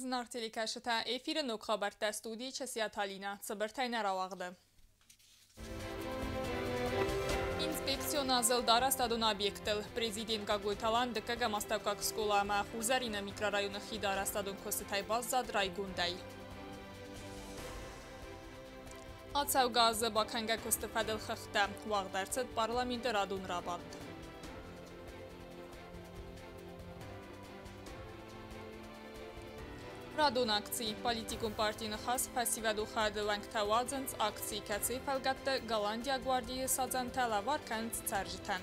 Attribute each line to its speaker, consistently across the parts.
Speaker 1: Зынаргъ телекӕсджытӕ, эфиры ног хабӕрттӕ, студийы Часиаты Алинӕ. Цыбыртӕй нӕ рауагъды. Инспекцион азылд арӕзтадон объекттыл. Президент Гаглойты Алан дыккӕгӕм астӕуккаг скъола ӕмӕ Хурзӕрины микрорайоны хиды арӕзтадон куыстытӕй баззад райгондӕй. Ацӕугӕ азы бакӕнгӕ куысты фӕдыл хыгъдтӕ уагъд ӕрцыд парламенты радон рабадт. Радон акци. Политикон партийы Ныхас фӕсивӕды хӕды уӕнгтӕ уадзынц акци, кӕцыйы фӕлгӕтты Голландиаг гвардийы садзӕнтӕ лӕвар кӕнынц цӕрджытӕн.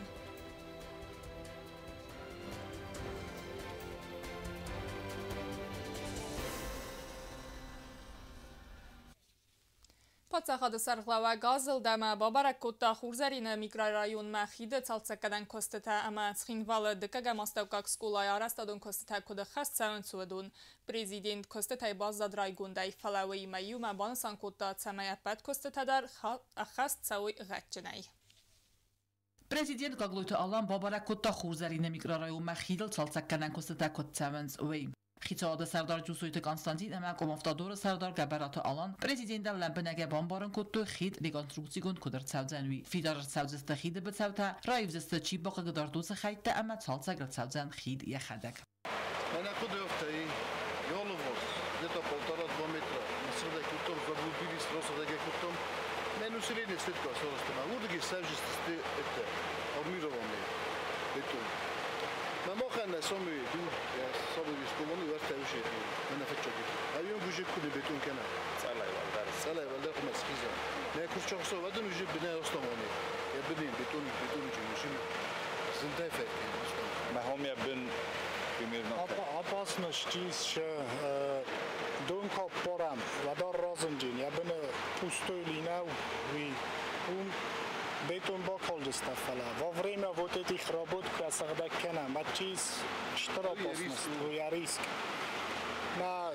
Speaker 1: Паддзахады сӕргълӕууӕг азылд ӕмӕ бабӕрӕг кодта Хурзӕрины микрорайонмӕ хиды цалцӕггӕнӕн куыстытӕ ӕмӕ Цхинвалы дыккӕгӕм астӕуккаг скъолайы арӕзтадон куыстытӕ куыд ӕххӕст цӕуынц, уыдон. Президент куыстытӕй баззад райгондӕй, фӕлӕ уыимӕ иумӕ банысан кодта, цӕмӕй ӕппӕт куыстытӕ дӕр ӕххӕст цӕуой гъӕдджынӕй.
Speaker 2: Президент Гаглойты Алан бабӕрӕг кодта Хурзӕрины микрорайонмӕ хидыл цалцӕггӕнӕн куыстытӕ куыд цӕуынц, уый. Хицауады сӕрдар Джусойты Константин ӕмӕ Комавтодоры сӕрдар Гӕбӕраты Алан президентӕн лӕмбынӕгӕй бамбарын кодтой, хид реконструкцигонд куыд ӕрцӕудзӕн, уый. Фидар ӕрцӕудзысты хиды быцӕутӕ, раивдзысты, чи бахъыгдард, уыцы хӕйттӕ ӕмӕ цалцӕг ӕрцӕудзӕн хид йӕхӕдӕг.
Speaker 3: Мӕнӕ куыд ӕфтӕй, Ёлывос, где-то полтора-два метра, сыгъдӕг кодтам, заблудились, росыгъдӕг кодтам. Мен усиление следка соростама. Урдыги сӕвзисты это армированный бетон. Ma махӕн соми ду сабы вискомону верта уши мена фетчоги. Авион гуже куди бетон кена.
Speaker 4: Цалай валдар.
Speaker 3: Цалай валдар кума схиза. Не курчохсо вадын уже бина остамони. Я бинин бетон бетон чимушин. Зиндай фет.
Speaker 4: Ma hom bin примерно.
Speaker 5: Опасность чиз донка порам вадар разынджин я бина пустой линав ви ум бетон бакалдыстафала. Во время вот этих работ касагдаккана матчиз что опасность, я риск. На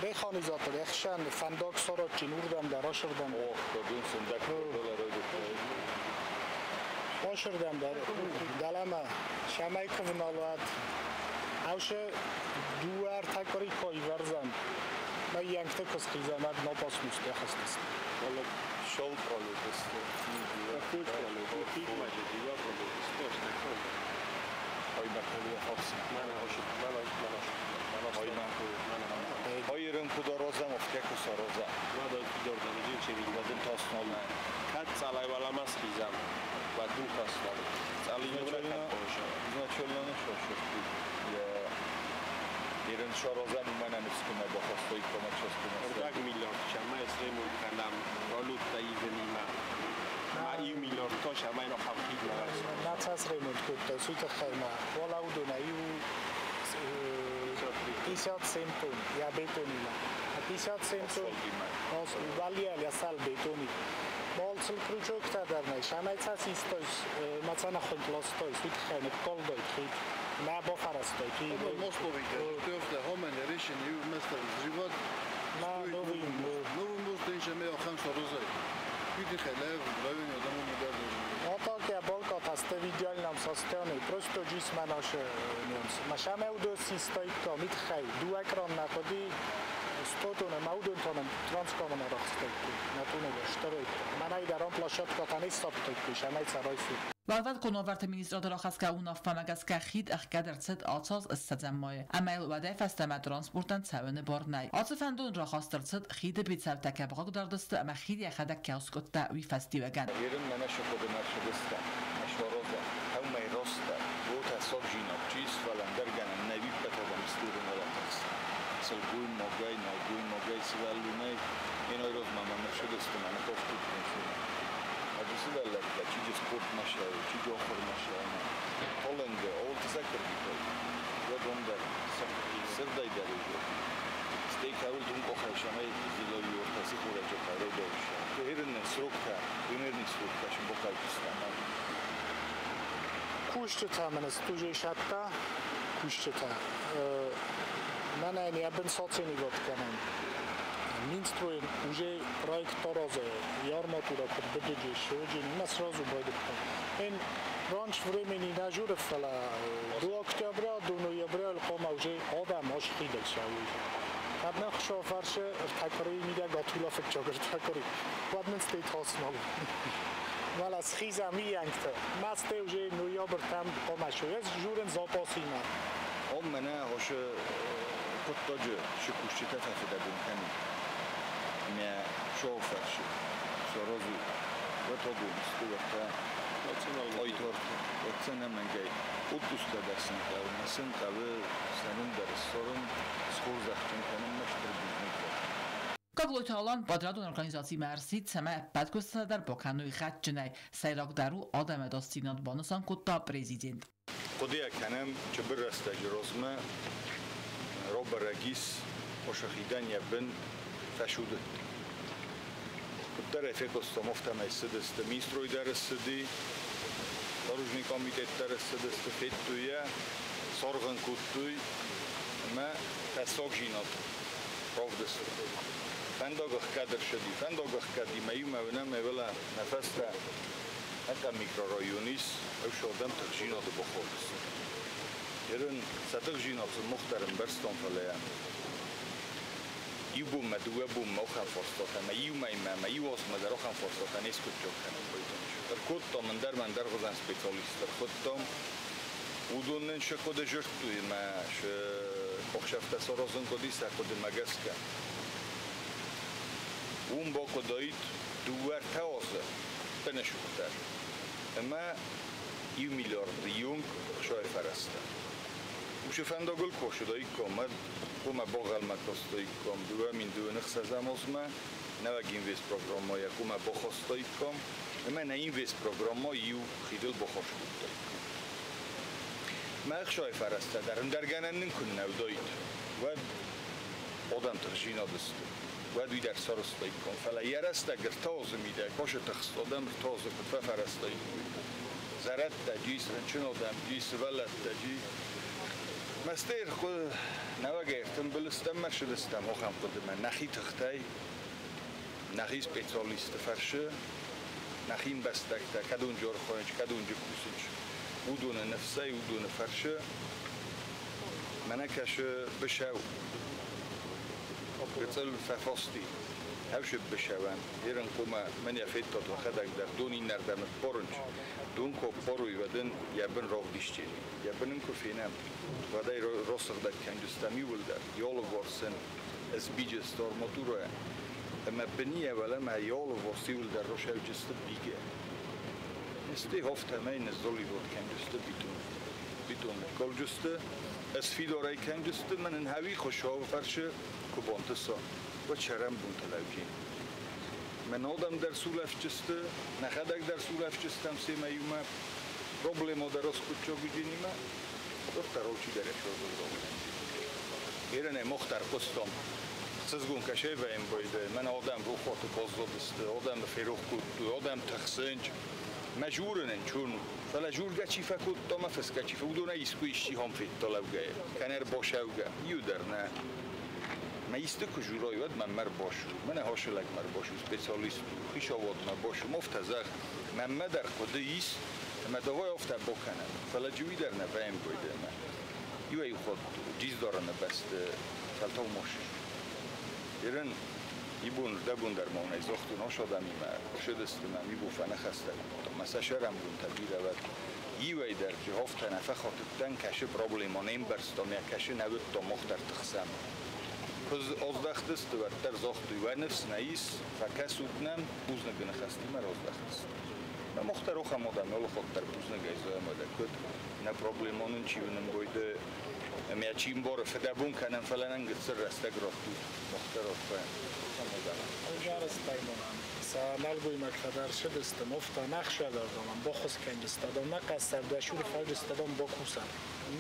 Speaker 5: механизатор яхшан фандак соротчин урдам дар ашырдам.
Speaker 4: Ох, дун сундак
Speaker 5: ашырдам дар далама шамай квналат. Авше дуар такори кой варзам. Ма янгте косхизамат напасмуст яхастас.
Speaker 4: Шол пролетесто. Хайрын куда розам офке куса роза. Изначально шошо. Ерын шорозам мене не бахастой комачасто.
Speaker 6: 40 миллиард шама эсремон кандам валюта ивенима. Ma 1 миллиард тоша ма ино хавхид нарас.
Speaker 5: Нацас ремонт кодта, суйта хайма. Вола удона ю 57 тонн, я бетонила. 57 тонн. Ос валиал я сал бетони. Молцл крючок тадарнай, шамайцас истойс, мацана хонтлостой, суйта хайна колдой хит. На бофарастой ки.
Speaker 3: Мостовите, тёфте хомен решен ю место взрывать.
Speaker 5: На новый
Speaker 3: новый мост инше ме охам сорозай. Видите, лев, районе одному не даже.
Speaker 5: А так я балкат в идеальном состоянии, просто джисма наше нюанс. Машаме удосистойка, митхай, ду экран находи, 100 тонна, маудон тонна, транскомона рахстойку, на тунеле, шторойку. Манайда площадка танис саптойку, шамайца ройсу.
Speaker 2: Уӕлвӕткон уавӕрты министрады рахӕсгӕ уынаффӕмӕ гӕсгӕ хид ӕхгӕд ӕрцыд ацы аз ссӕдзӕм майы ӕмӕ йыл уӕдӕй фӕстӕмӕ транспортӕн цӕуыны бар нӕй. Ацы фӕндон рахаст ӕрцыд хиды бицӕутӕ кӕй бахъыгдардысты ӕмӕ хид йӕхӕдӕг кӕй аскъуыдта, уый фӕстиуӕгӕн.
Speaker 4: Ерын мене шоходы наршыдыста. Машороза. Хӕумӕй роста. Гота согжинок чис фаландергана невиппетедем стурын олатас. Сылгуй могай, нагуй могай свеллуней. Иной розма наршыдысты мене ковтут. Аджисывеллетте, чиджи спорт машаю, чиджи охор машаю. Толенде, олты закыргитой. Ведондар, сырдай дарижо. Стейк хавил дун кохай шамай зилой юртасы хураджо хайро довша. Ерын срокта, примерный срокта, шим бокай пистана.
Speaker 5: Кушчета мене стуже шатта, кушчета. Мене не бен соцени готканен. Минстрой уже проект торозе, ярматура код бдж шоджин, на сразу байдукта. Эн раньше времени на журфала до октября, до ноября кома уже адам ош хидels. шауй. Кӕд нӕ хуыцауы ӕртӕ къуырийы мидӕг атулӕфыд ӕртӕ къуыри, уӕд нын стӕй тас нал у. Фӕлӕ схизӕм уыйӕнгты. Мӕ стӕй уже ноябртӕм хъуамӕ суой. Ӕз журын запасимӕ.
Speaker 4: Ом мӕнӕ хосы хъуыддаджы шы кусджытӕ фӕфыдӕбон кӕнын. Ӕмӕ шофершы сорозу уӕд одон сты уӕртӕ айтарты. Уӕд сӕ ӕнӕмӕнгӕй отпусктӕ дӕр сын хъӕуы, мӕ сын хъӕуы сӕ ном дӕр ссарын, схорзӕхджын кӕнын ме стыр бузныг дӕр.
Speaker 2: Гаглойты Алан подрядон организацимӕ ӕрсидт, цӕмӕй ӕппӕт куыстытӕ дӕр бакӕной гъӕдджынӕй. Сӕйрагдӕр у адӕмы ӕдасдзинад, банысан кодта президент.
Speaker 4: Хъуыдыйӕ кӕнӕм цыбыр рӕстӕджы размӕ рабӕрӕг ис Ошахидӕн йӕ бын фӕсудыд. Куыддӕр ӕй фехъуыстам, афтӕмӕй ссыдысты. Минстрой дӕр ссыди, дорожный комитет дӕр ссыдысты, федтой йӕ, саргъ ын кодтой ӕмӕ тӕссагдзинад равдыстой. Фӕндаг ӕхгӕд ӕрцыди. Фӕндаг ӕхгӕдимӕ иумӕ уынӕм, ӕвӕлӕ нӕ фӕстӕ ахӕм микрорайон ис, ӕфсадӕм тыхджинады бахаудысты. Ерын сӕ тыхджинад сын мах дӕр ӕмбӕрстам, фӕлӕ иу бонмӕ, дыууӕ бонмӕ ахӕм фарстатӕ ӕмӕ иу мӕймӕ ӕмӕ иу азмӕ дӕр ахӕм фарстатӕ не скъуыддзаг кӕнын байдайынц. Ӕркодтам ӕндӕр ӕндӕргъуызӕн специалистты, ӕрхуыдтам. Уыдон нын сӕ хъуыды зыдтой ӕмӕ сӕ къухсӕфтӕ саразын хъуыди сӕ хъуыдымӕ гӕсгӕ. Уым бахъуыдаид 2-3 азы ӕнӕсухдӕр ӕмӕ 1 миллиарды онг ӕхсайы фӕрӕзтӕ. Уыцы фӕндагыл кусыдаиккам, мӕд хъуамӕ багъӕлмӕ кастаиккам 2026 азмӕ, нӕуӕг инвестпрограммӕйӕ хъуамӕ бахастаиккам ӕмӕ нӕ инвестпрограммӕ иу хидыл баххуыс кодтаиккам. Мӕ ӕхсайы фӕрӕзтӕ дӕр ӕндӕр гӕнӕн нын куыннӕ уыдаид, уӕд адӕм тыхджинад сты. Уӕд уый дӕр сарӕзтаиккам. Фӕлӕ йӕ рӕстӕг 3 азы мидӕг хосы тыхст адӕм 3 азы куыд фӕфӕрӕзтаиккой. Зӕрӕдтӕ джи, рынчын адӕм джи, сывӕллӕттӕ джи. Мӕстӕй нӕуӕгӕй ӕртымбыл стӕм, ӕрцыдыстӕм ахӕм хъуыдымӕ. Нӕхи тыхтӕй, нӕхи специалистты фӕрсы, нӕхи ӕмбӕстӕгтӕ, кӕдонджы архайынц, кӕдонджы кусынц, уыдоны ныфсӕй, уыдоны фӕрсы. Мӕнӕ кӕсы бысӕу. Гыццыл фӕфасти. Ӕвсып бысӕуӕн. Ерын хъуамӕ мӕн йӕ федтат уӕхӕдӕг дӕр дон иннӕрдӕм ныппарынч. Дон куы аппаруй, уӕд ын йӕ бын равдисджени. Йӕ бын ын куы фенӕм, уӕд ӕй расыгъдӕг кӕнджыстӕм иууылдӕр. Йӕ алыварс ын ысбиджысты арматурӕйӕ. Ӕмӕ быни ӕвӕлӕмӕ йӕ алыварс иууылдӕр расӕуджысты бигӕ. Стӕй афтӕмӕй ныззоливот кӕнджысты бетон. Бетон ныккалджысты, ысфидарӕй кӕнджысты, мӕн ын хӕуи хуыцауы фӕрсы куы бантыса, уӕд сӕрӕнбонты лӕуджин. Мӕн адӕм дӕр сулӕфджысты, нӕхӕдӕг дӕр сулӕфджыстӕм семӕ иумӕ, проблема дӕр аскъуыддзаг уыджинимӕ, уӕддӕр алчидӕр йӕ сӕргълӕууӕг. Ерынӕй мах дӕр хъуыстам. Сызгон кӕсӕвӕйын бойды, мӕн адӕм рохуаты баззадысты, адӕмы ферох кодтой, адӕм тыхсынч. Мӕ журынӕн чун, фӕлӕ жургӕ чи фӕкодта, мӕ фысгӕ чи фӕ, уыдонӕй искуы исчи хам федта лӕугӕйӕ, кӕнӕ ӕрбасӕугӕ, иу дӕр нӕ. Мӕ исты куы журай, уӕд мӕм ме рбасу, мӕнӕ хасы лӕгмӕ ӕрбасу, специалист у, хицауадмӕ басу, афтӕ зӕгъ, мӕнмӕ дӕр хъуыды ис, ӕмӕ давай афтӕ бакӕнӕм, фӕлӕ джы уый дӕр нӕ фӕембойды ӕмӕ иуӕй-иу хатт джиздарыны бӕсты фӕлтау ма сызд. Ерын ибон рдӕбон дӕр ма уынӕй загътон ас адӕмимӕ, ссыдысты мӕм, ибон фӕныхӕстӕ кодтам, мӕ сӕ сӕрӕнбонтӕ бирӕ уӕд. Иуӕй дӕр джы афтӕ нӕ фӕхатыдтӕн, кӕсы проблема не мбӕрстам, йӕ кӕсы нӕ уыдтам, мах дӕр тыхсӕм. Куы аздӕхтысты, уӕддӕр загътой, уӕ ныфс нӕ ис, фӕкӕсут нӕм, бузныгы ныхӕстимӕ раздӕхтысты. Мӕ мах дӕр ахӕм адӕм алы хатт дӕр бузныгӕй зоӕм, уӕдӕ куыд, нӕ проблема нын чи уынын бойды, ӕмӕ чи ӕмбары, фыдӕбон кӕнӕм, фӕлӕ нын гыццыл рӕстӕг раттут, мах дӕр архайӕм. Ахӕм адӕм.
Speaker 5: Ӕвзӕрстӕймонӕн сӕ нӕлгоймӕгтӕ дӕр ссыдысты, мофта нӕхсӕвӕрдонӕн баххуыс кӕнджысты, адон нӕ къӕссар дӕсуры фӕлджысты, адон бакусӕн.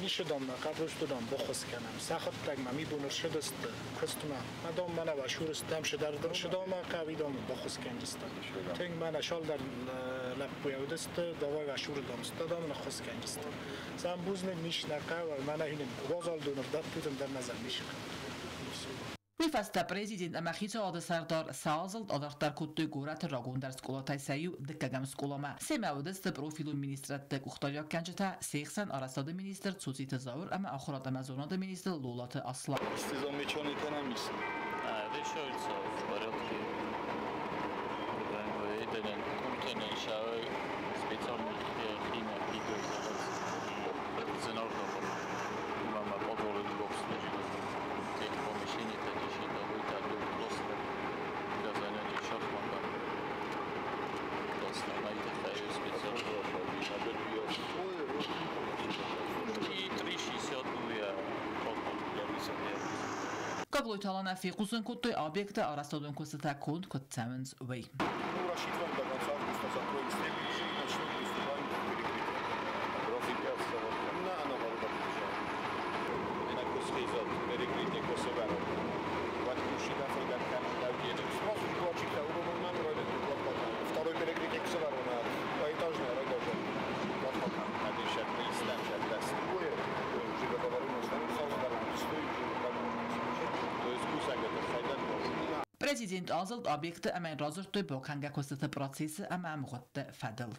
Speaker 5: Нишыдон нӕ къабрустудон баххуыс кӕнӕм. Сӕхуыдтӕг мӕ мибон ӕрсыдысты куыстмӕ. Адон мӕнӕ вашурыстӕм шыдонмӕ хъӕуидон баххуыс кӕнджысты. Тынг мӕнӕ шалдӕр лӕппуйӕ уыдысты, давай вашурыдон сты, адон ныххуыс кӕнджысты. Сам бузныг ниш нӕ хъӕуы, мӕнӕ хинын уазал дон ӕрдӕттутын дӕр нӕ зӕм ниш.
Speaker 2: Уый фӕстӕ президент ӕмӕ хицауады сӕрдар сӕ азылд адарддӕр кодтой горӕты рагондӕр скъолатӕй сӕ иу дыккӕгӕм скъоламӕ. Семӕ уыдысты профилон министрадты къухдариуӕггӕнджытӕ, се хсӕн арӕзтады министр Цоциты Зауыр ӕмӕ ахуырад ӕмӕ зонады министр Лолаты Аслан.
Speaker 7: Решаются в порядке.
Speaker 2: Гаглойты Аланӕ фехъусын кодтой, объекты арӕзтадон куыстытӕ конд куыд цӕуынц, уый.
Speaker 3: Ну, рассчитываем до конца августа закроем следующий и начнем приступаем к перекрытию. На, Второй перекрытие
Speaker 2: Президент азылд объекты ӕмӕ йын радзырдтой бакӕнгӕ куыстыты процессы ӕмӕ ӕмгъуыдты фӕдыл.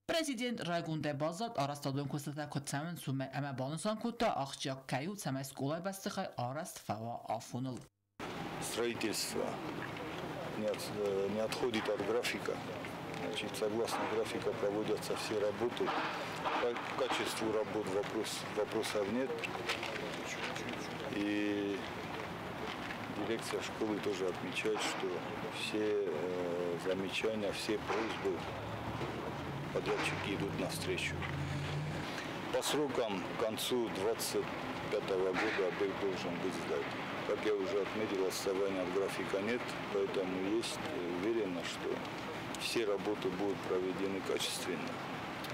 Speaker 2: Президент райгондӕй баззад, арӕзтадон куыстытӕ куыд цӕуынц, уымӕй ӕмӕ банысан кодта, ахсджиаг кӕй у, цӕмӕй скъолайы бӕстыхай арӕзт фӕуа афоныл.
Speaker 4: Строительство не отходит от графика. Значит, согласно графика проводятся все работы. По качеству работ вопросов нет. И дирекция школы тоже отмечает, что все замечания, все просьбы подрядчики идут навстречу. По срокам к концу 2025 года объект должен быть сдан. Как я уже отметил, отставания от графика нет, поэтому есть уверенно, что все работы будут проведены качественно,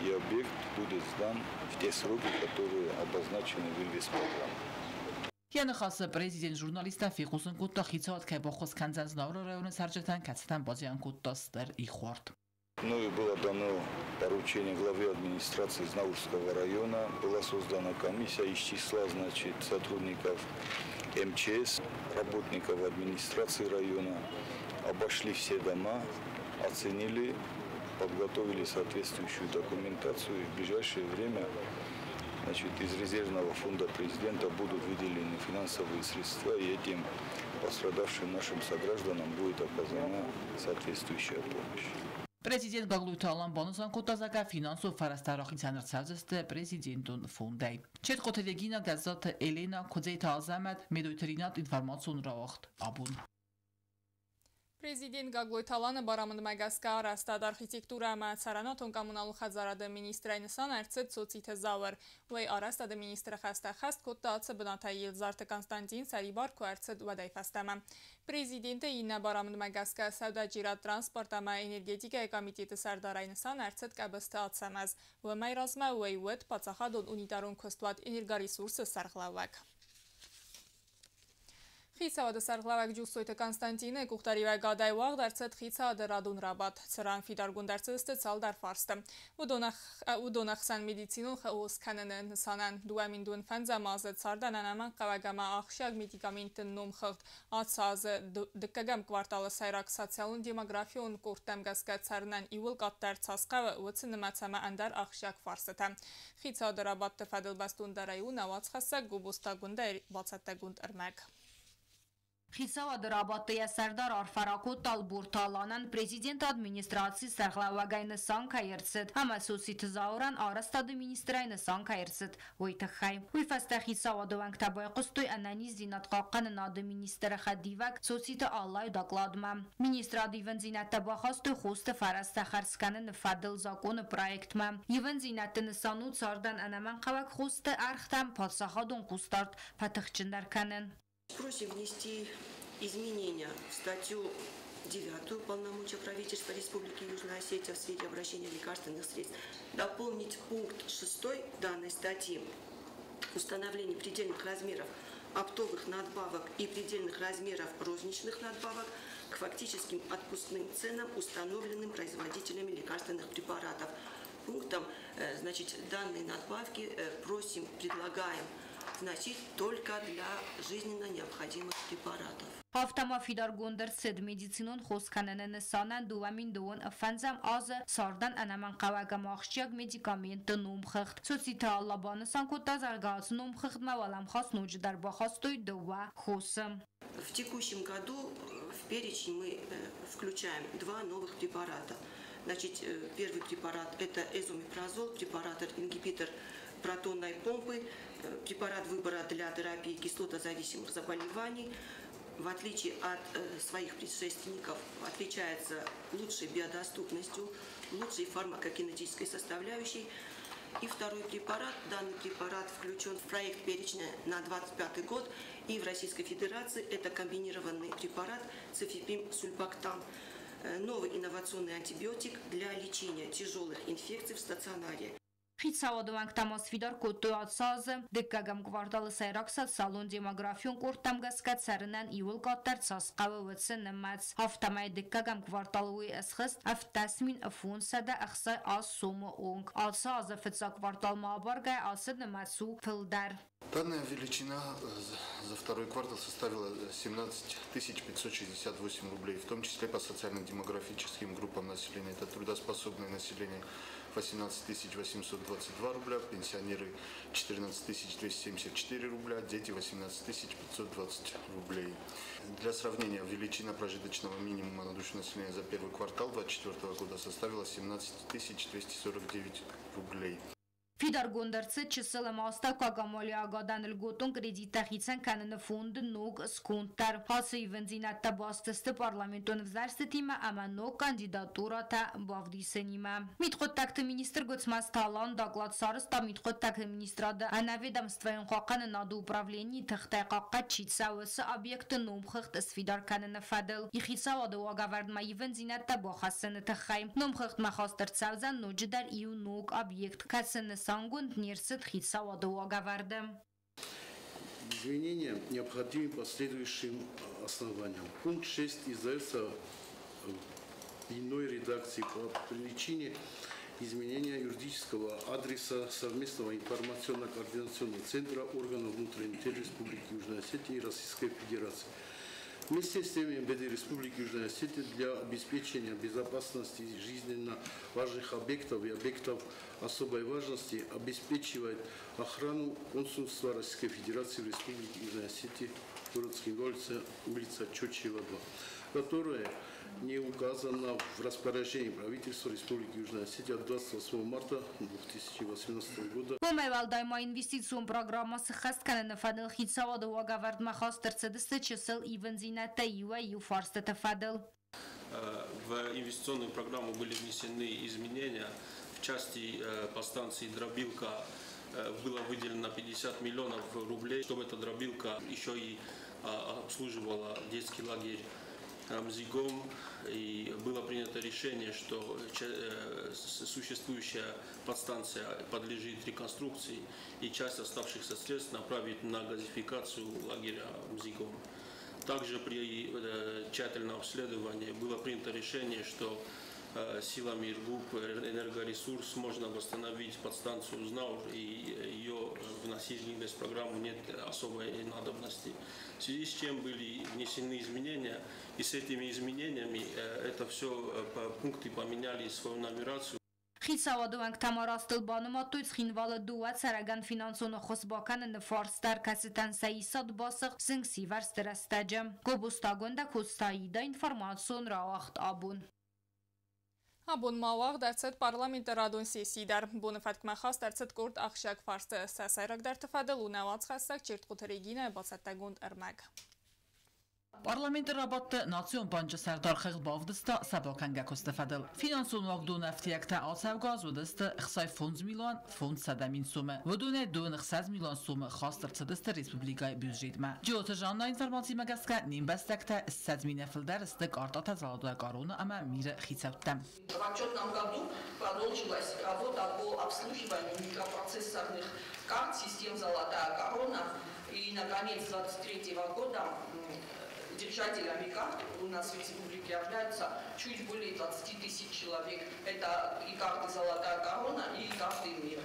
Speaker 4: и объект будет сдан в те сроки, которые обозначены в инвестпрограмме.
Speaker 2: Йӕ ныхасы президент журналисттӕн фехъусын кодта, хицауад кӕй баххуыс кӕндзӕн Знауыры районы цӕрджытӕн, кӕцытӕн базиан кодта стыр ихуард.
Speaker 4: Ну и было дано поручение главе администрации Знаурского района. Была создана комиссия из числа, значит, сотрудников МЧС, работников администрации района. Обошли все дома, оценили, подготовили соответствующую документацию. И в ближайшее время, значит, из резервного фонда президента будут выделены финансовые средства, и этим пострадавшим нашим согражданам будет оказана соответствующая помощь.
Speaker 2: Президент Гаглойты Алан банысан кодта, зӕгъгӕ, финансон фӕрӕзтӕ рахицӕн ӕрцӕудзысты президентон фондӕй. Четхъоты Регина, Гӕззаты Елена, Куыдзеты Азӕмӕт, Медойты Ринат, информацион рауагъд «Абон».
Speaker 1: Президент Гаглойты Аланы барамындмӕ гӕсгӕ арӕзтад, архитектурӕ ӕмӕ цӕрӕнуатон-коммуналон хӕдзарады министрӕй нысан ӕрцыд Цоциты Зауыр. Уый арӕзтады министры хӕстӕ ӕххӕст кодта ацы бынатӕй Елдзарты Константин сӕрибар куы ӕрцыд, уӕдӕй фӕстӕмӕ. Президенты иннӕ барамындмӕ гӕсгӕ сӕудӕджерад, транспорт ӕмӕ энергетикӕйы комитеты сӕрдарӕй нысан ӕрцыд Къӕбысты Ацӕмӕз. Уымӕй размӕ уый уыд паддзахадон унитарон куыстуат «Энергоресурс»-ы сӕргълӕууӕг. Хицауады сӕргълӕууӕг Джуссойты Константины къухдариуӕгадӕй уагъд ӕрцыд хицауады радон рабадт, цыран фидаргонд ӕрцыдысты цалдӕр фарсты. Уыдон ӕхсӕн медицинон хос кӕныны нысанӕн 2025 азы цардӕн ӕнӕмӕнгхъӕуӕг ӕмӕ ахсджиаг медикаментты номхыгъд ацы азы дыккӕгӕм кварталы сӕйраг социалон-демографион къордтӕм гӕсгӕ цӕрынӕн иууыл къаддӕр цас хъӕуы, уыцы нымӕц ӕмӕ ӕндӕр ахсджиаг фарстытӕ. Хицауады рабадты фӕдыл бӕстондӕрӕй у нӕ уацхӕссӕг Гобозты Агуындӕйы бацӕттӕгонд ӕрмӕг.
Speaker 8: Хицауады рабадты йӕ сӕрдар арфӕ ракодта Ӕлборты Аланӕн, президенты администрацийы сӕргълӕууӕгӕй нысан кӕй ӕрцыд ӕмӕ Цоциты Зауырӕн арӕзтады министрӕй нысан кӕй ӕрцыд, уый тыххӕй. Уый фӕстӕ хицауады уӕнгтӕ байхъуыстой ӕнӕниздзинад хъахъхъӕнынады министры хӕдивӕг Цоциты Аллайы докладмӕ. Министрады ивындзинӕдтӕ бахастой хосты фӕрӕзтӕ хардз кӕныны фӕдыл закъоны проектмӕ. Ивындзинӕдты нысан у цардӕн ӕнӕмӕнгхъӕуӕг хосты ӕргътӕм паддзахадон хъусдард фӕтыхджындӕр кӕнын.
Speaker 9: Просим внести изменения в статью 9 полномочия правительства Республики Южная Осетия в сфере обращения лекарственных средств, дополнить пункт 6 данной статьи установление предельных размеров оптовых надбавок и предельных размеров розничных надбавок к фактическим отпускным ценам, установленным производителями лекарственных препаратов. Пунктом, значит, данные надбавки просим, предлагаем вносить только для жизненно необходимых препаратов.
Speaker 8: Афтӕ ма фидаргонд ӕрцыд медицинон хос кӕныны нысанӕн 2 005 азы цардӕн ӕнӕмӕнгхъӕуӕг ӕмӕ ахсджиаг медикаментты номхыгъд. Цоциты Алла банысан кодта, зӕгъгӕ, ацы номхыгъдмӕ уӕлӕмхас ноджыдӕр бахастой дыууӕ хосы.
Speaker 9: В текущем году в перечень мы включаем два новых препарата. Значит, первый препарат – это эзомепразол, препарат-ингибитор протонной помпы, препарат выбора для терапии кислотозависимых заболеваний. В отличие от своих предшественников, отличается лучшей биодоступностью, лучшей фармакокинетической составляющей. И второй препарат, данный препарат включен в проект перечня на 2025 год и в Российской Федерации. Это комбинированный препарат цефепим сульбактам. Новый инновационный антибиотик для лечения тяжелых инфекций в стационаре.
Speaker 8: Хицауады уӕнгтӕ ма сфидар кодтой ацы азы дыккӕгӕм кварталы сӕйраг социалон-демографион къордтӕм гӕсгӕ цӕрынӕн иууыл къаддӕр цас хъӕуы, уыцы нымӕц. Афтӕмӕй дыккӕгӕм кварталы уый схызт 17 568 сомы онг. Ацы азы фыццаг кварталмӕ абаргӕйӕ ацы нымӕц у фылдӕр.
Speaker 3: Данная величина за второй квартал составила 17 568 рублей, в том числе по социально-демографическим группам населения. Это трудоспособное население 18 822 рубля, пенсионеры 14 274 рубля, дети 18 520 рублей. Для сравнения, величина прожиточного минимума на душу населения за первый квартал 2024 года составила 17 249 рублей.
Speaker 8: Фидаргонд ӕрцыд чысыл ӕмӕ астӕуккаг амалиуӕгадӕн льготон кредиттӕ хицӕн кӕныны фонды ног сконд дӕр. Ацы ивындзинӕдтӕ баст сты парламентон ӕвзӕрстытимӕ ӕмӕ ног кандидатурӕтӕ бавдисынимӕ. Мидхъуыддӕгты министр Гуыцмӕзты Алан доклад сарӕзта мидхъуыддӕгты министрады ӕнӕведомствӕйон хъахъхъӕнынады управленийы тыхтӕй хъахъхъӕд чи цӕуы, уыцы объектты номхыгъд сфидар кӕныны фӕдыл хицауады уагӕвӕрдмӕ ивындзинӕдтӕ бахӕссыны тыххӕй. Номхыгъдмӕ хаст ӕрцӕудзӕн ноджыдӕр иу ног объект, кӕцы нысангонд не рцыд хицауады уагӕвӕрды.
Speaker 10: Изменения необходимы по следующим основаниям. Пункт 6 издается в иной редакции по причине изменения юридического адреса совместного информационно-координационного центра органов внутренних дел Республики Южная Осетия и Российской Федерации. Вместе с тем МВД Республики Южная Осетия для обеспечения безопасности жизненно важных объектов и объектов особой важности обеспечивает охрану консульства Российской Федерации в Республике Южная Осетия, город Цхинвал, улица Чочиева, 2, которая не указана в распоряжении правительства Республики Южная Осетия от 28 марта 2018 года.
Speaker 8: Уымӕй уӕлдай ма инвестицион программӕ сыххӕст кӕныны фӕдыл хицауады уагӕвӕрдмӕ хаст ӕрцыдысты чысыл ивындзинӕдтӕ иуӕй-иу фарстыты фӕдыл.
Speaker 7: В инвестиционную программу были внесены изменения. В части по станции Дробилка было выделено 50 миллионов рублей, чтобы эта дробилка еще и обслуживала детский лагерь Мзигом. И было принято решение, что существующая подстанция подлежит реконструкции и часть оставшихся средств направить на газификацию лагеря Мзигом. Также при тщательном обследовании было принято решение, что силами РГУП «Энергоресурс» можно восстановить подстанцию Знаур и ее вносить в инвестпрограмму нет особой надобности. В связи с чем были внесены изменения, и с этими изменениями это все пункты поменяли свою нумерацию.
Speaker 8: Хицауады уӕнгтӕ ма растыл банымадтой Цхинвалы дыууӕ цӕрӕгӕн финансон ӕххуыс бакӕныны фарст дӕр, кӕцытӕн сӕ исад басыгъд зынгсивӕрзты рӕстӕджы. Гобозты Агуындӕ, Коцты Аида, информацион рауагъд «Абон».
Speaker 1: Абон ма уагъд ӕрцыд парламенты радон сесси дӕр. Боны фӕткмӕ хаст ӕрцыд къорд ахсджиаг фарсты. Сӕ сӕйрагдӕрты фӕдыл у нӕ уацхӕссӕг Чертхъоты Регинӕйы бацӕттӕгонд ӕрмӕг.
Speaker 2: Парламенты рабадты Национ банчы сӕрдар хыгъд бавдыста сӕ бакӕнгӕ куысты фӕдыл. Финансон уагдоны ӕфтиӕгтӕ ацӕугӕ аз уыдысты 65 милуан 500 мин сомы. Уыдонӕй 26 милуан сомы хаст ӕрцыдысты республикӕйы бюджетмӕ. Джиоты Жаннайы информацимӕ гӕсгӕ, не мбӕстӕгтӕ 20 минӕй фылдӕр сты къартатӕ Золотая корона ӕмӕ Мир-ы хицӕуттӕ.
Speaker 11: В отчетном году продолжилась работа по обслуживанию микропроцессорных карт систем «Золотая корона». И на конец 2023 года держателями карт у нас в республике являются чуть более 20 тысяч человек. Это и карты «Золотая корона», и карты «Мир».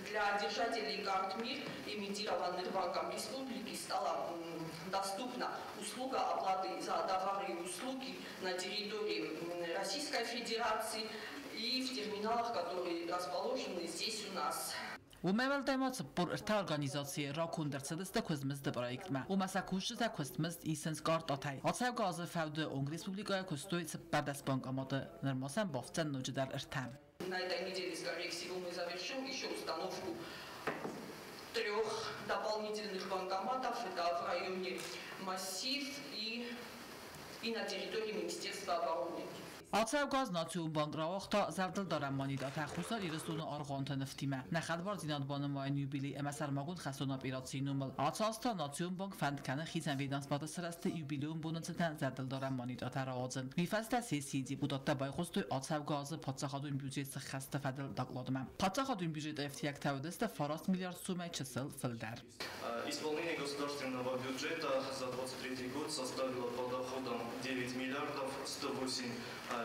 Speaker 11: Для держателей карт «Мир», эмитированных Банком Республики, стала доступна услуга оплаты за товары и услуги на территории Российской Федерации и в терминалах, которые расположены здесь у нас.
Speaker 2: Уымӕй уӕлдай ма 43 организацийы раконд ӕрцыдысты куыстмызды проектмӕ. Ома сӕ кусджытӕ куыстмызд исынц картатӕй. Ацӕугӕ азы фӕуды онг республикӕйы куыстой 14 банкоматы. Нырма сӕм бафтдзӕн ноджыдӕр ӕртӕ.
Speaker 11: На этой неделе, скорее всего, мы завершим еще установку 3 дополнительных банкоматов. Это в районе Массив и на территории Министерства обороны.
Speaker 2: Ацӕугӕ аз Национ банк рауагъта зӕрдылдарӕн монетӕтӕ Хуссар Ирыстоны аргъуанты нывтимӕ. Нӕ хӕдбардзинад банымайӕн юбилей ӕмӕ сӕрмагонд хӕстон операцийы номыл. Ацы аз та Национ банк фӕнд кӕны хицӕн ведомствоты сырӕзты юбилейон боны цытӕн зӕрдылдарӕн монетӕтӕ рауадзын. Уый фӕстӕ сессийы депутаттӕ байхъуыстой ацӕугӕ азы паддзахадон бюджет сыххӕсты фӕдыл докладмӕ. Паддзахадон бюджеты ӕфтиӕгтӕ уыдысты 9 миллиард сомӕй чысыл фылдӕр.
Speaker 12: Исполнение государственного бюджета за 2023 год составило по доходам 9 миллиардов 108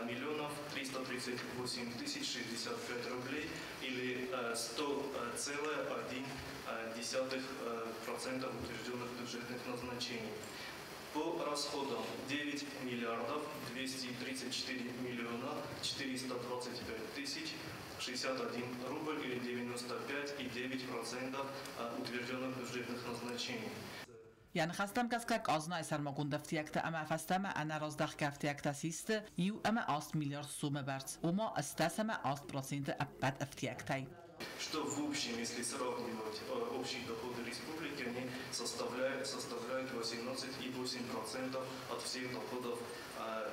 Speaker 12: миллионов 338 тысяч 65 рублей или 100,1% утвержденных бюджетных назначений. По расходам 9 миллиардов 234 миллиона 425 тысяч 61 рубль или 95,9% утвержденных бюджетных назначений.
Speaker 2: Йӕ ныхӕстӕм гӕсгӕ къазнайы сӕрмагонд ӕфтиӕгтӕ ӕмӕ фӕстӕмӕ ӕнӕраздӕхгӕ ӕфтиӕгтӕ систы 1,8 миллиард сомы бӕрц, ома 8,8% ӕппӕт ӕфтиӕгтӕй.
Speaker 12: Что в общем, если сравнивать общие доходы республики, они составляют 18,8% от всех доходов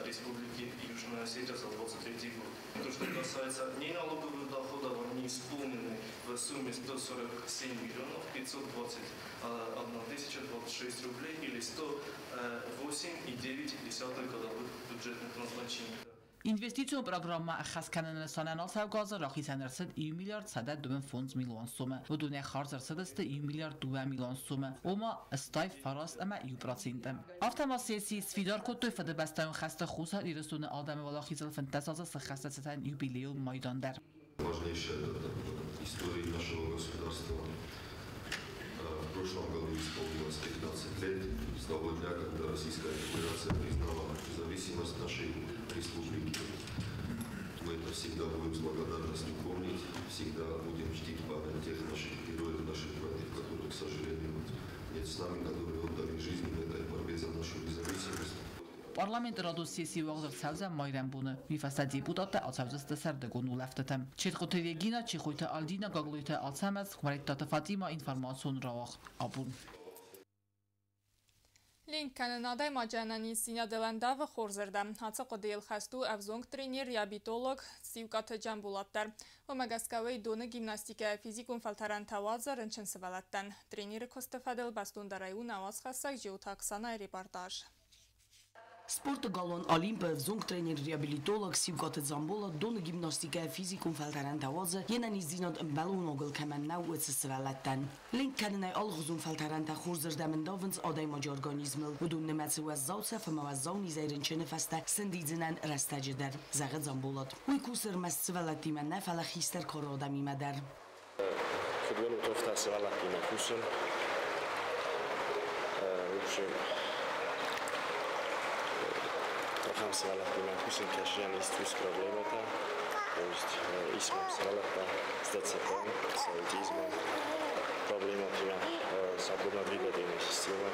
Speaker 12: Республики Южная Осетия за 2023 год. То, что касается неналоговых доходов, они исполнены в сумме 147 миллионов 521 тысяча 26 рублей или 108,9 годовых бюджетных назначений.
Speaker 2: Инвестицион программӕ ӕххӕст кӕныны нысанӕн ацӕугӕ азы рахицӕн ӕрцыд 1 миллиард 125 милуан сомы. Уыдонӕй хардз ӕрцыдысты 1 миллиард 2 милуан сомы, ома 89,1%. Афтӕ ма сессийы сфидар кодтой Фыдыбӕстӕйон хӕсты Хуссар Ирыстоны адӕмы уӕлахизыл 15 азы сыххӕсты цытӕн юбилейон майдан дӕр.
Speaker 13: Важнейшая дата в истории нашего государства. В прошлом году исполнилось 15 лет с того дня, когда Российская Федерация признала независимость нашей республики. Мы это всегда будем с благодарностью помнить, всегда будем чтить память тех наших героев, наших братьев, которых, к сожалению, нет с нами, которые отдали жизнь в этой борьбе за нашу независимость.
Speaker 2: Парламенты радон сессийы уагъд ӕрцӕудзӕн майрӕмбоны. Уый фӕстӕ депутаттӕ ацӕудзысты сӕрдыгон улӕфтытӕм. Четхъуты Регина, Чехойты Альдина, Гаглойты Ацӕмӕз, Хуымӕреттаты Фатима, информацион рауагъд «Абон».
Speaker 1: Ленк кӕнын адӕймаджы ӕнӕниздзинадыл ӕндавы хорзырдӕм. Ацы хъуыдыйыл хӕст у ӕвзонг тренер, реабилитолог Сиукъаты Джамбулат дӕр. Уымӕ гӕсгӕ уый доны гимнастикӕйӕ физикон фӕлтӕрӕнтӕ уадзы рынчын сывӕллӕттӕн. Тренеры куысты фӕдыл бӕстондӕрӕй у нӕ уацхӕссӕг Джиоты Оксанайы репортаж.
Speaker 14: Спорты галуан Олимпы ӕвзонг тренер-реабилитолог Сиукъаты Дзамболат доны гимнастикӕйӕ физикон фӕлтӕрӕнтӕ уадзы, йе нӕниздзинад ӕмбӕлонагыл кӕмӕн нӕу, уыцы сывӕллӕттӕн. Ленк кӕнынӕй алыгъуызон фӕлтӕрӕнтӕ хорзырдӕм ӕндавынц адӕймаджы организмыл. Уыдон нымӕцы уӕззау цӕф ӕмӕ уӕззау низӕй рынчыны фӕстӕ сӕндидзынӕн рӕстӕджы дӕр, зӕгъы Дзамболат. Уый кусы ӕрмӕст сывӕллӕттимӕ нӕ, фӕлӕ хистӕр кары адӕмимӕ дӕр.
Speaker 15: Куыд уынут, афтӕ сывӕллӕттимӕ кусын. В общем, ахӕм сывӕллӕттимӕ кусын, кӕсынӕн есть уыцы проблемӕтӕ, то есть ис мӕм сывӕллӕттӕ с ДЦП, с аутизмом, проблемӕтимӕ, с опорно-двигательной системой.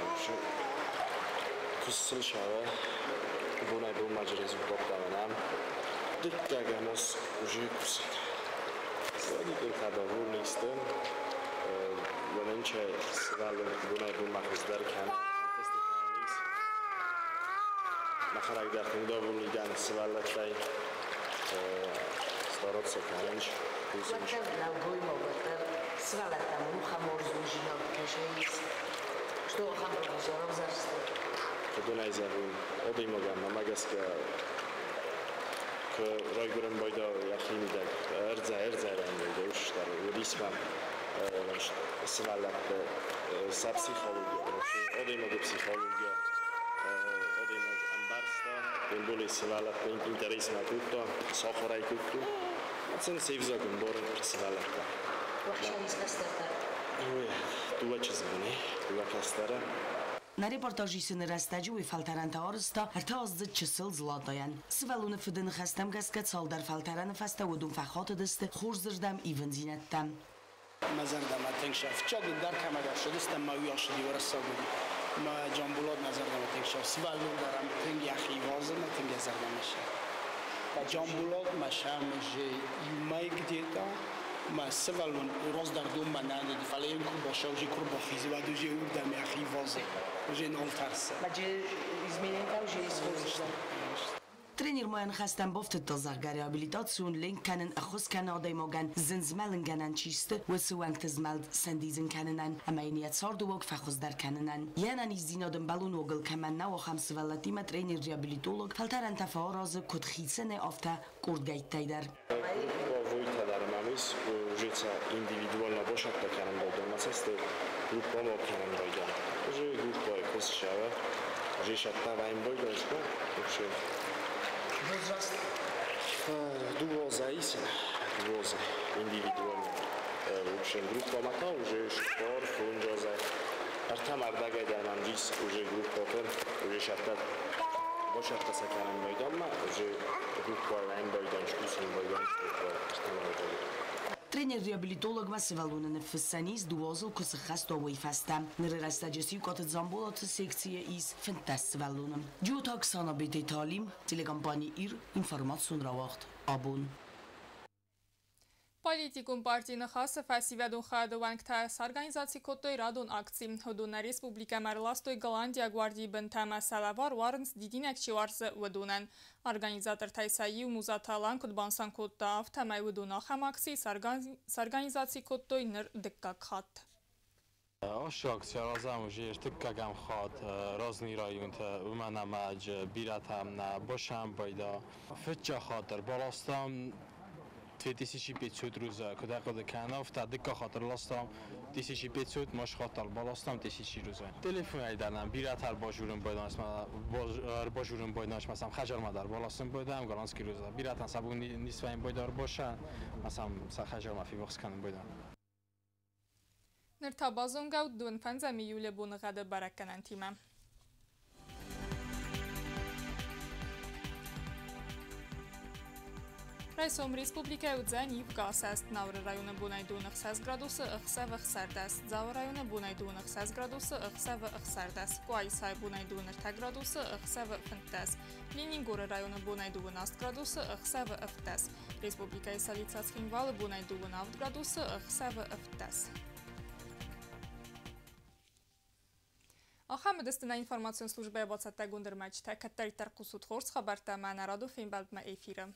Speaker 15: В общем, куыст сын цӕуы, бонӕй-бонмӕ результаттӕ уынӕм. Дыккӕгӕм аз уже кусын. Довольный стӕм. Ӕнтыстджынчӕй сывӕллон бонӕй-бонмӕ хуыздӕр кӕны, ӕнтыстытӕ йын ис. Мӕхӕдӕг дӕр тынг довольный дӕн сывӕллӕттӕй. Стараться кӕнынц, кусынц.
Speaker 14: Уӕддӕр нӕлгоймаг, уӕддӕр сывӕллӕттӕм рухӕморзондзинад кӕсӕй что ахӕм равзӕрсты?
Speaker 15: Уыдонӕй зӕгъын, адӕймагӕн мӕмӕ гӕсгӕ куы райгуырын байда йӕхимидӕг ӕрдзӕ ӕрдзӕй райгуырын уыдис мӕм сывӕллӕтты сӕ психология, адӕймаджы психология, адӕймаг ӕмбӕрста, тем более сывӕллӕтты интересмӕ кодта, сахуыр ӕй кодтой. Сын се взаг ӕмбарын сывӕллӕттӕ.
Speaker 14: Уӕхсӕн ис кӕстӕртӕ?
Speaker 15: Дыууӕ чызгы, дыууӕ кӕстӕры.
Speaker 14: Нӕ репортаж исыны рӕстӕджы уый фӕлтӕрӕнтӕ арӕзта ӕртӕаздзыд чысыл Златайӕн. Сывӕллоны фыды ныхӕстӕм гӕсгӕ цалдӕр фӕлтӕрӕны фӕстӕ уыдон фӕхатыдысты хорзырдӕм ивындзинӕдтӕм.
Speaker 16: Мӕ зӕрдӕмӕ тынг сӕ фыццаг дӕр кӕмӕдӕр ссыдыстӕм, мӕ уый ацыди уӕрӕсаг уыди. Мӕ Джамбулат мӕ зӕрдӕмӕ тынг сӕ сывӕллон дӕр ӕм тынг йӕхи ивазы, мӕ тынг йӕ зӕрдӕмӕ сӕ. Джамбулат мӕ сӕм же иу мӕй где-то мӕ сывӕллон раздӕр донмӕ нӕ уыди, фӕлӕ йын куы бацӕуы, куы рбахизы, уӕд уже уырдӕм йӕхи ивазы, уже нал тӕрсы.
Speaker 14: Изменения уже есть. Тренер ма йӕ ныхӕстӕм бафтыдта, зӕгъгӕ, реабилитацион ленк кӕнын ӕххуыс кӕны адӕймагӕн зын змӕлынгӕнӕн чи сты, уыцы уӕнгты змӕлд сӕндидзын кӕнынӕн ӕмӕ йын йӕ царды уаг фӕхуыздӕр кӕнынӕн. Йе нӕниздзинад ӕмбӕлон уагыл кӕмӕн нӕу, ахӕм сывӕллӕттимӕ тренер-реабилитолог фӕлтӕрӕнтӕ фӕаразы куыд хицӕнӕй, афтӕ къордгӕйттӕй дӕр.
Speaker 15: Групповой дӕр мӕм ис, уже индивидуально босаттӕ кӕнын байдам, ацасты группамо кӕнын байдам. Уже группа кусшава, уже шаттаваем бойдашка, вообще.
Speaker 16: Возраст?
Speaker 15: Дыууӕ ис, дыууӕ индивидуально. В общем, группа мата уже шпор, фунджоза. Ӕртӕ мӕрдӕгӕй дӕр мӕм ис уже группаты, уже шаттат босатта кӕнын байдамма, уже группа ӕмбайдан, кусын байдан, группа ӕртӕ мӕрдӕгӕй.
Speaker 14: Тренер-реабилитологмӕ сывӕллоны ныффыссӕн ис дыууӕ азыл куы сыххӕст уа, уый фӕстӕ. Ныры рӕстӕджы Сиукъаты Дзамболаты секцийы ис 15 сывӕллоны. Джиоты Оксана, Бететы Алим, телекомпани «Ир», информацион рауагъд «Абон».
Speaker 1: Политикон партийы Ныхасы фӕсивӕдон хайады уӕнгтӕ сорганизаци кодтой радон акци. Уыдон нӕ республикӕмӕ ӕрластой голландиаг гвардийы бынтӕ ӕмӕ сӕ лӕвар уарынц, дидинӕг чи уарзы, уыдонӕн. Организатортӕй сӕ иу Музаты Алан куыд банысан кодта, афтӕмӕй уыдон ахӕм акци сорганизаци кодтой ныр дыккаг хатт.
Speaker 17: Ацы акци аразӕм уже ӕртыккӕгӕм хатт разный районты, уымӕн ӕмӕ бирӕтӕм нӕ басӕмбайда. Фыццаг хатт ӕрбаластам 2500 роза, куыд ӕрхъуыды кӕнӕм, афтӕ дыккаг хатт ӕрластам 1500, маш хатт ӕрбаластам 1000 роза. Телефонӕй дӕр нӕм бирӕтӕ ӕрбажурын байдам, ма сӕм хӕдзармӕ дӕр баласын байдам голландский роза. Бирӕтӕн сӕ бон ницвӕййын байда ӕрбасын, ма сӕм сӕ хӕдзармӕ феввахс кӕнын байдам.
Speaker 1: Ныр та базонгӕ ут 25 июлы боныгъӕды бӕрӕггӕнӕнтимӕ. Райсом республикӕйы уыдзӕн ивгӕ асӕст. Знауыры районы бонӕй 26 градусы, ӕхсӕвы 16. Дзауы районы бонӕй 26 градусы, ӕхсӕвы 16. Къуайсайы бонӕй 23 градусы, ӕхсӕвы 15. Ленингоры районы бонӕй 28 градусы, ӕхсӕвы 17. Республикӕйы столицӕ Цхинвалы бонӕй 27 градусы, ӕхсӕвы 17. Ахӕм уыдысты нӕ информацион службӕйы бацӕттӕгонд ӕрмӕджытӕ. Кӕддӕриддӕр хъусут хорз хабӕрттӕ ӕмӕ нӕ радон фембӕлдмӕ эфиры.